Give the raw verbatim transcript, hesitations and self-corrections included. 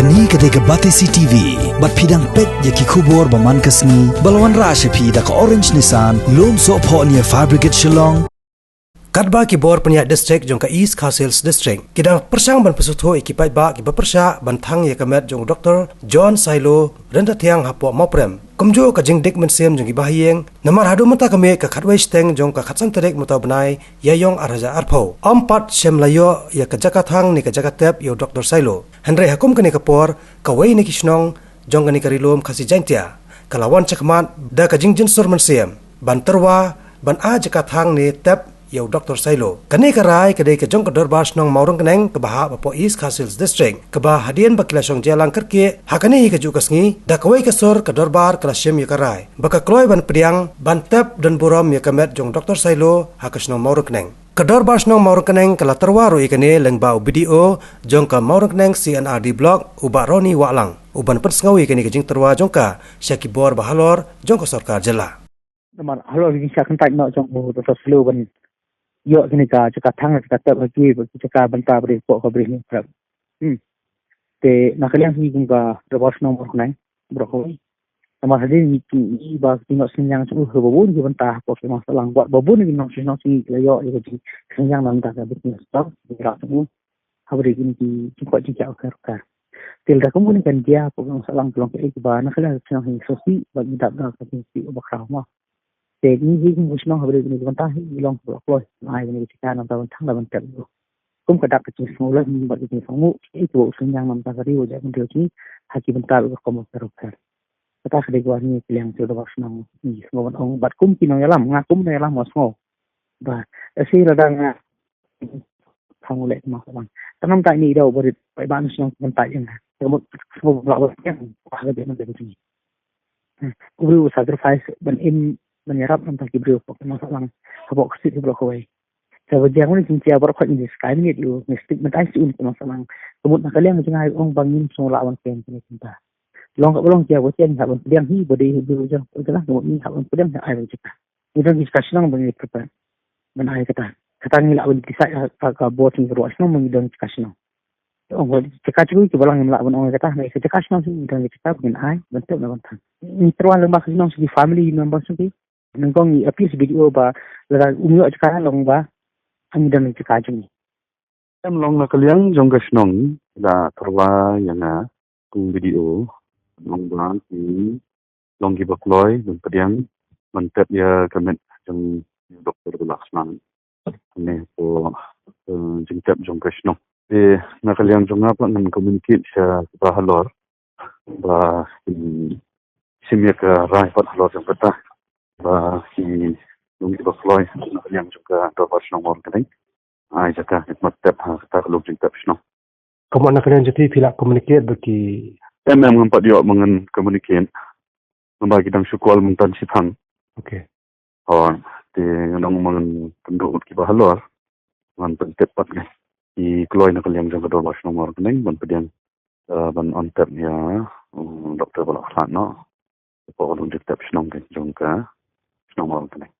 Kane ka dei ka Batesi T V, bad phi dang peit ïa ki khubor ba man ka sngi, ba la wanrah sha phi da ka Orange Nissan, Lumsohphoh near Fire Brigade Shillong. Katba ki bor pynïaid district jong ka East Khasi Hills District ki da pyrshang ban pynsngewthuh ïa ki paidbah kiba pyrshah ban thang ïa ka met jong u Doktor John Sailo Ryntathiang hapoh Mawprem, kumjuh ka jingdik mynsiem jong ki bahaïing, namar haduh mynta ka miet ka khatwei shiteng jong ka khatsan tarik mynta u bnai Ïaiong ar hajar arphew, ym pat shym la ïoh ïa ka jaka thang ne ka jaka tep ïa u Doktor Sailo. Hynrei ha kum kane ka por, kawei na ki shnong jong kane ka Ri Lum Khasi Jaiñtia ka la wan shakhmat da ka jingjynsur mynsiem ban tyrwa ban ai jaka thang ne tep ïa u Doktor Sailo. Kane ka rai ka dei ka jong ka Dorbar Shnong Mawryngkneng kaba hap hapoh East Khasi Hills District, kaba hadien ba ki la shong jia lang kyrkieh ha kane hi kajuh ka sngi, da kawei ka sur ka dorbar ka la shim ïa ka rai ba ka kloi ban pdiang ban tep don burom ïa ka met jong u Doktor Sailo ha ka shnong Mawryngkneng. Ka Dorbar Shnong Mawryngkneng ka la tyrwa ruh ïa kane lyngba u B D O jong ka Mawryngkneng C and R D Block, u Bah Ronnie Wahlang, u ban pynsngew ïa kane ka jingtyrwa jong ka sha ki bor ba halor jong ka sorkar jylla. Namar halor ka jingshah kyntait noh jong u Doktor Sailo ban ïoh kane ka jaka thang, jaka tep ha ki, ki jaka bynta ba dei hapoh ka Bri Hynñiewtrep. Hmm. Te na ka liang hi kum ka Dorbar Shnong Mawryngkneng baroh kawei, namar hadien ngi, ngi ba ki nongshynriang jong u ha ba bun ki bynta hapoh ka Mawsahlang, wat ba bun ki nongshynriang jong ngi ki la ïoh ïa ka jingshynriang na ka bynta ka business, ba ki la jong u ha ba dei kine ki jingkoit jingkhiah u kher u kher. Te lada kum kane kan jia hapoh ka Mawsahlang, ka long kaei kaba na ka liang ka shnong hi sngewsih, ba ngi dap da ka jingsngewsih uba khraw mo. Te ngi hi kum ka shnong ha ba dei kine ki bynta hi ngi long kaba kloi ban ai kane ka jaka na ka bynta ban thang, na ka bynta ban tep. Kum ka dak ka jingsngew leh bad ka jingsngew nguh, kaei kaba u shynriang na ka bynta ka ri, u jaitbynriew jong ngi ha ki bynta ruh ka rukom ka rukom. Kata ka dei kaba ngi pynlong sha u Dorbar Shnong, ngi sngew ban ong bad kum ki nongïalam, nga kum nongïalam nga sngew ba, eh, shi lada nga thang u leh ma ka bang. Tanam ta ini i dei u barit paidbah shnong ban tai ïa nga. Ka mut sngew ba la ba ïa nga, ka dei na ka dei. Hmm. U briew u sacrifice ban im, ban ïarap na ka bynta ki briew hapoh ka Mawsahlang, hapoh ka state baroh kawei. Sa ba jia une jingïa baroh kawei ngi discriminate ïa u, ngi stigmatize ïa u na ka Mawsahlang. Ka mut na ka liang jong nga ong ba ngim sngew lah ban kem kane ka bynta. Long kaba long jia ba jia ngi hap ban pdiang hi ba dei u briew jong u jylla, ka mut ngi hap ban pdiang, ngi ai ban jaka. Ngi don ki jaka shnong ba ngi prepare ban ai kata. Kata ngi lah ban decide ha ka, ka board jong ki rwai shnong ba ngi don jaka shnong. Ong ba jaka jong ki ba lang ngim lah ban ong kata, ngi ka jaka shnong ngi don ki jaka ba ngin ai ban tep na ban thang. Ngi tyrwa lyngba ka shnong sha ki family members jong ki. Nyngkong ngi appeal sha B D O ba lada um ïoh jaka long ba ngi don jaka jong ngi. Em, long na ka liang jong ka shnong la tyrwa ïa nga kum B D O, long ba ki long kiba kloi ban pdiang ban tep ïa ka met jong Doktor Balakshan. Ne ko, eh, jingtep jong ka shnong. Te na ka liang jong nga pat ngan communicate sha kiba halor ba ki shim ïa ka rai pat halor jong kata, ba ki long kiba kloi na ka liang jong ka Dorbar Shnong Mawryngkneng ai jaka ne ka met tep ha kata ka lok jingtep shnong. Ka mut na ka liang jong phi, phi lah communicate bad ki? Em, em, ngam pat ïoh ba ngan communicate. Namar ki dang shu call mynta shiphang. Okay. Hooid, te ngan ong ba ngan pynduh bad kiba halor, ngan pyntip pat ngi. Ki kloi na ka liang jong ka Dorbar Shnong Mawryngkneng ban pdiang, eh, ban on tep ïa, um, Doktor Balakshan noh. Hapoh ka lok jingtep shnong ka jong ka shnong Mawryngkneng.